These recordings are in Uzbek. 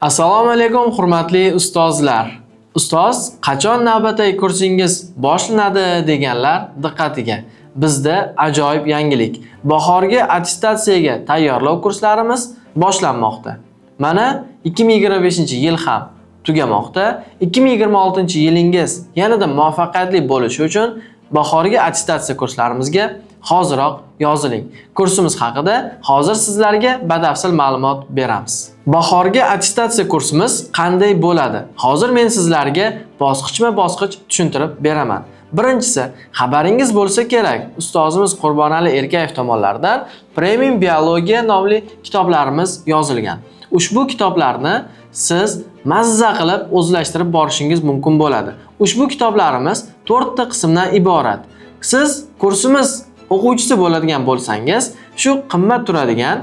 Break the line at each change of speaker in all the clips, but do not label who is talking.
Assalomu alaykum, hurmatli ustozlar. Ustoz, qachon navbatdagi kursingiz boshlanadi deganlar diqqatiga. Bizda ajoyib yangilik. Bahorgi attestatsiyaga tayyorlov kurslarimiz boshlanmoqda. Mana 2025-yil ham tugamoqda. 2026-yilingiz yanada muvaffaqiyatli bo'lishi uchun bahorgi attestatsiya kurslarimizga hoziroq yoziling. Kursimiz haqida hozir sizlarga batafsil ma'lumot beramiz. Bahorgi attestatsiya kursimiz qanday bo'ladi? Hozir men sizlarga bosqichma-bosqich tushuntirib beraman. Birinchisi, xabaringiz bo'lsa kerak, ustozimiz Qurbonali Erkayev tomonlaridan Premium biologiya nomli kitoblarimiz yozilgan. Ushbu kitoblarni siz mazza qilib o'zlashtirib borishingiz mumkin bo'ladi. Ushbu kitoblarimiz 4 ta qismdan iborat. Siz kursimiz o'quvchisi bo'ladigan bo'lsangiz, shu qimmat turadigan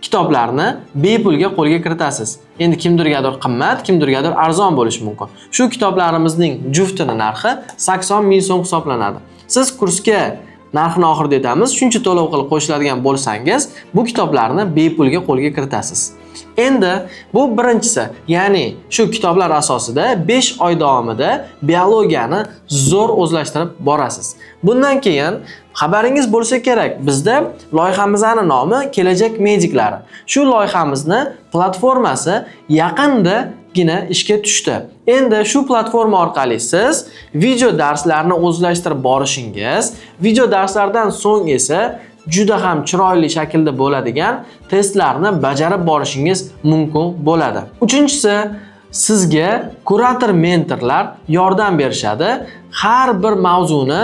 kitoblarni bepulga qo'lga kiritasiz. Endi kimdirgadir qimmat, kimdirgadir arzon bo'lishi mumkin. Shu kitoblarimizning juftini narxi 80 ming so'm hisoblanadi. Siz kursga narxini oxirida aytamiz, shuncha to'lov qilib qo'shiladigan bo'lsangiz, bu kitoblarni bepulga qo'lga kiritasiz. Endi bu birinchisi, ya'ni shu kitoblar asosida 5 oy davomida biologiyani zo'r o'zlashtirib borasiz. Bundan keyin xabaringiz bo'lsa kerak, bizda loyihamizning nomi Kelajak mediklari. Shu loyihamizni platformasi yaqindagina ishga tushdi. Endi shu platforma orqali siz video darslarni o'zlashtirib borishingiz, video darslardan so'ng esa juda ham chiroyli shaklda bo'ladigan testlarni bajarib borishingiz mumkin bo'ladi. Uchinchisi, sizga kurator mentorlar yordam berishadi. Har bir mavzuni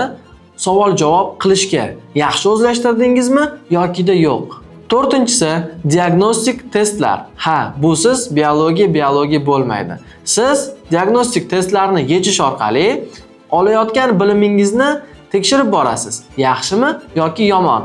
savol-javob qilishga. Yaxshi o'zlashtirdingizmi yokida yo'q? To'rtinchisi, diagnostik testlar. Ha, busiz biologiya bo'lmaydi. Siz diagnostik testlarni yechish orqali olayotgan bilimingizni tekshirib borasiz. Yaxshimi yoki yomon?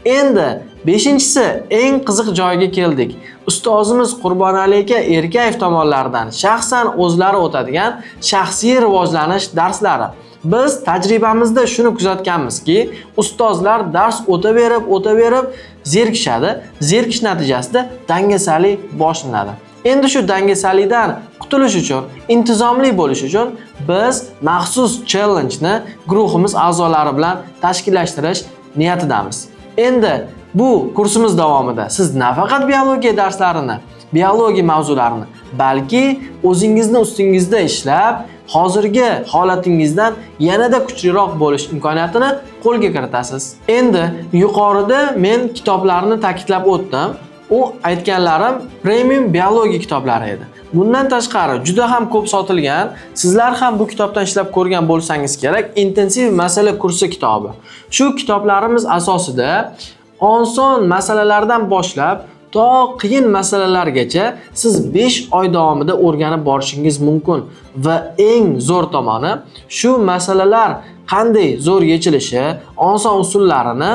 Endi beshinchisi, eng qiziq joyga keldik. Ustozimiz Qurbonali aka Erkayev tomonlaridan shaxsan o'zlari o'tadigan shaxsiy rivojlanish darslari. Biz tajribamizda shuni kuzatganmizki, ustozlar dars o'taverib, o'taverib zerikishadi. Zerikish natijasida dangasalik boshlanadi. Endi shu dangasalikdan qutulish uchun, intizomli bo'lish uchun biz maxsus challenge-ni guruhimiz a'zolari bilan tashkillashtirish niyatidamiz. Endi bu kursimiz davomida siz nafaqat biologiya darslarini, biologiya mavzularini, balki o'zingizni ustingizda ishlab, hozirgi holatingizdan yanada kuchliroq bo'lish imkoniyatini qo'lga kiritasiz. Endi yuqorida men kitoblarni ta'kidlab o'tdim. U aytganlarim premium biologiya kitoblari edi. Bundan tashqari juda ham ko'p sotilgan, sizlar ham bu kitobdan ishlab ko'rgan bo'lsangiz kerak, intensiv masala kursi kitobi. Shu kitoblarimiz asosida oson masalalardan boshlab to qiyin masalalargacha siz 5 oy davomida o'rganib borishingiz mumkin va eng zo'r tomoni, shu masalalar qanday zo'r yechilishi, oson usullarini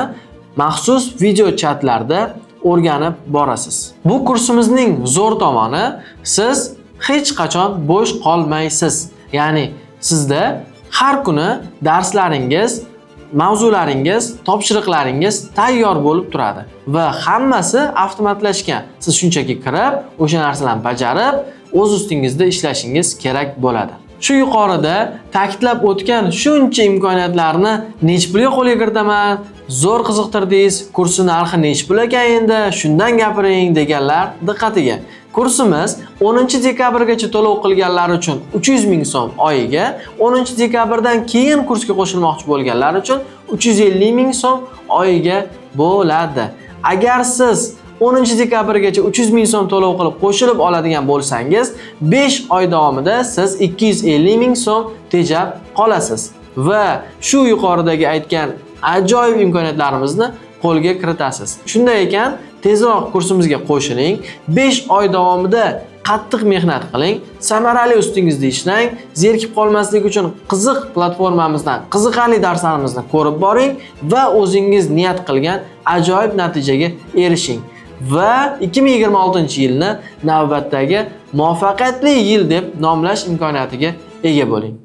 maxsus video chatlarda o'rganib borasiz. Bu kursimizning zo'r tomoni, siz hech qachon bo'sh qolmaysiz. Ya'ni sizda har kuni darslaringiz, mavzularingiz, topshiriqlaringiz tayyor bo'lib turadi va hammasi avtomatlashgan. Siz shunchaki kirib, o'sha narsalarni bajarib, o'z ustingizda ishlashingiz kerak bo'ladi. Shu yuqorida ta'kidlab o'tgan shuncha imkoniyatlarni nech pulga qo'lga kiritaman, zo'r qiziqtirdingiz, kursi narxi nech pul ekan endi, shundan gapiring deganlar diqqatiga. Kursimiz 10 dekabrgacha to'lov qilganlar uchun 300 ming so'm oyiga, 10 dekabrdan keyin kursga qo'shilmoqchi bo'lganlar uchun 350 ming so'm oyiga bo'ladi. Agar siz 10 dekabrgacha 300 ming so'm to'lov qilib qo'shilib oladigan bo'lsangiz, 5 oy davomida siz 250 ming so'm tejab qolasiz va shu yuqoridagi aytgan ajoyib imkoniyatlarimizni qo'lga kiritasiz. Shunday ekan, tezroq kursimizga qo'shiling. 5 oy davomida qattiq mehnat qiling, samarali ustingizda ishlang, zerikib qolmaslik uchun qiziq platformamizdan qiziqarli darslarimizni ko'rib boring va o'zingiz niyat qilgan ajoyib natijaga erishing. Va 2026-yilni navbatdagi muvaffaqiyatli yil deb nomlash imkoniyatiga ega bo'ling.